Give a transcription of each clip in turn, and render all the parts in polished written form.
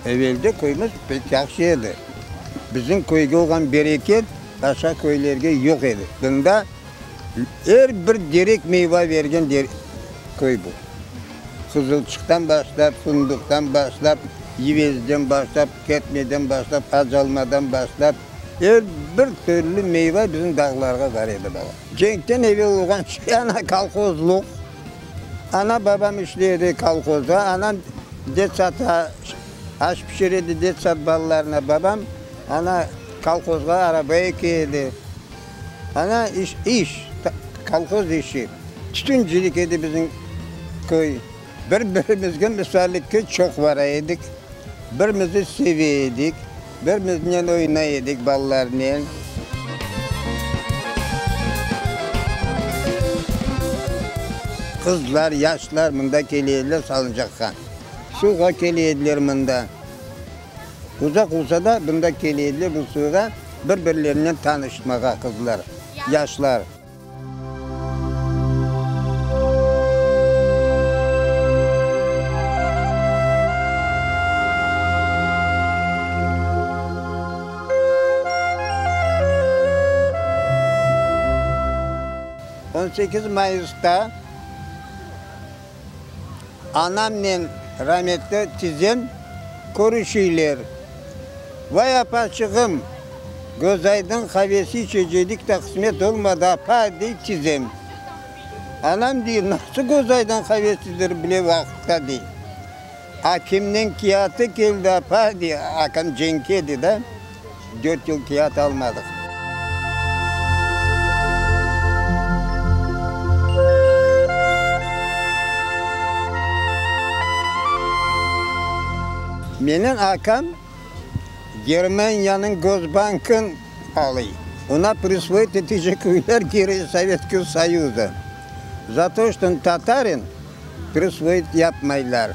Evelde köyümiz pek yahşı edi. Bizim köyge olğan bereket başqa köylerge yoq edi. Bunda er bir derek meyva bergen köy bu. Qızılçıqtan başlap, fındıqtan başlap, yüvezden başlap, ketmeden başlap, acalmadan başlap, er bir türlü meyva bizim dağlarğa bar edi, bala. Cenkten evel olğan şey, ana, kolhozluq. Ana, babam işley edi kolhozda, anam detsata aş pişire edi detsat balalarına, babam, ana, kolhozğa araba eke edi. Ana, iş, iş, kolhoz işi. Tütüncilik edi bizim köy. Bir-birimizge misafirlikke çoq bara edik, birimizni seve edik, birimiznen oynay edik balalarnen. Qızlar, yaşlar mında kele ediler salıncaqqa. Suvğa kele ediler mında. Uzaq olsa da, mında kele ediler bu suvğa bir-birlerinen tanışmağa qızlar, yaşlar. 18 mayısta anamnen rametli tizem körüşiyler. Vay apaçığım, Gözaydın qavesi içeceydik de qısmet olmadı, apa, dey tizem. Anam dey, nasıl Gözaydın qavesidir bile vaqıtta, dey. Akimniñ kâğıtı keldi, apa, dey, akim cenkke edi da, dört yıl kâğıt almadıq. Menim akam Germaniyanıñ Gosbankın alıy. Ona prisvoit etecekler Geroy Sovetskiy Soyuza. Za to, çto on tatarin, prisvoit yapmaylar.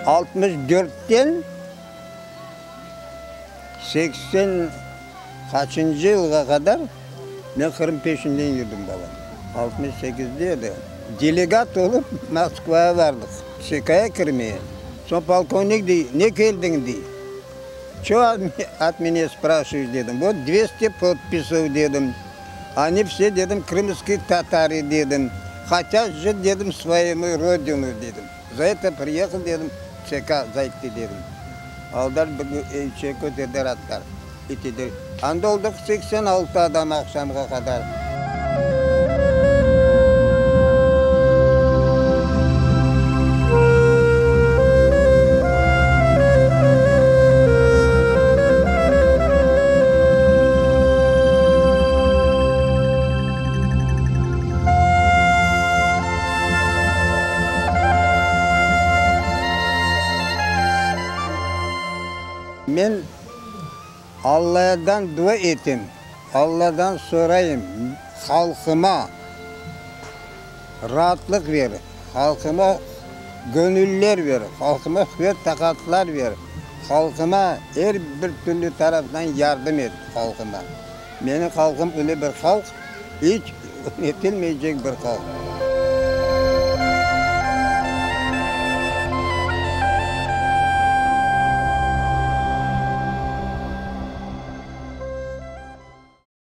64-ten 80 qaçıncı yılğa qadar men Qırım peşinden yürdim, balam. 68-de edi. Delegat olıp Moskvağa bardıq, ÇKya kirmeye. Soñ polkovnik dey, ne keldiñ, dey. Ço ot menya spraşivayeş, dedim. Vot dvesti podpisov, dedim. Oni vse, dedim, krımskiy tatari, dedim. Hotât jit, dedim, svoyemu rodinu, dedim. Za eto priyehal, dedim, ÇK zaytti, dedim. Aldılar bir şey köterdiler atlar. İtidir. Anda oldıq 86 adam aqşamğa qadar. Men Alladan dua etem, Alladan sorayım, halqıma raatlıq ber, halqıma göñüller ber, halqıma quvet-taqatlar ber, halqıma er bir türlü taraftan yardım et, halqıma. Menim halqım öyle bir halq, iç unutilmeycek bir halq.